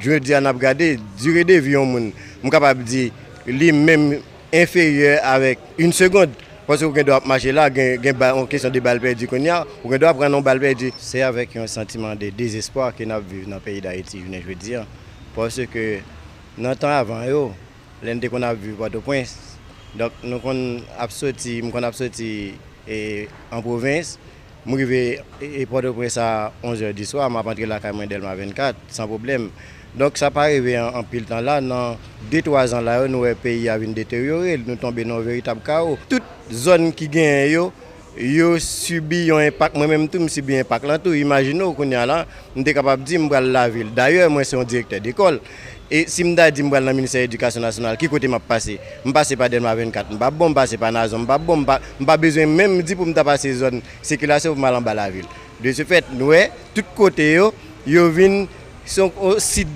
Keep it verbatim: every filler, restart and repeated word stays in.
Jodi a n ap gade dire de vi yon moun, m kapab di li menm enferyè avèk yon segond. Paske ou gen dwa ap mache la, gen, gen ba, yon kesyon de bal pèdi kounye a, ou gen dwa pran yon bal pèdi. Se avèk yon santiman de dezespwa ke n ap viv nan peyi Dayiti jounen jodi a. Paske nan tan avan yo, lè n te konn ap viv Pòtoprens, donk nou konn ap soti, m konn ap soti e, an pwovens. M rive e, e, Pòtoprens a onz è di swa, m ap antre lakay mwen Dèlma vennkat, san pwoblèm. Donk, sa pa rive an, anpil tan la. Nan de twa zan la yo, nou wè peyi a vin deteryore, nou tonbe nan yon veritab kawo. Tout zòn ki genyen yo, yo sibi yon enpak. Mwen menm tou, m sibi enpak lan tou. Imajine w, kounye a la, m te kapab di m pral lavil. Dayè, mwen se yon direktè dekòl. E si m ta di m pral nan Ministè Edikasyon Nasyonal, ki kote m ap pase? M pase pa Dèlma vennkat, m p ap bon, m pase pa Nazon, m p ap bon, m pa, m pa bezwen menm di pou m ta pase zòn sikilasyon pou m al anba lavil. De ce fait, nou wè, tout kote yo, yo vin, se yon, yon sit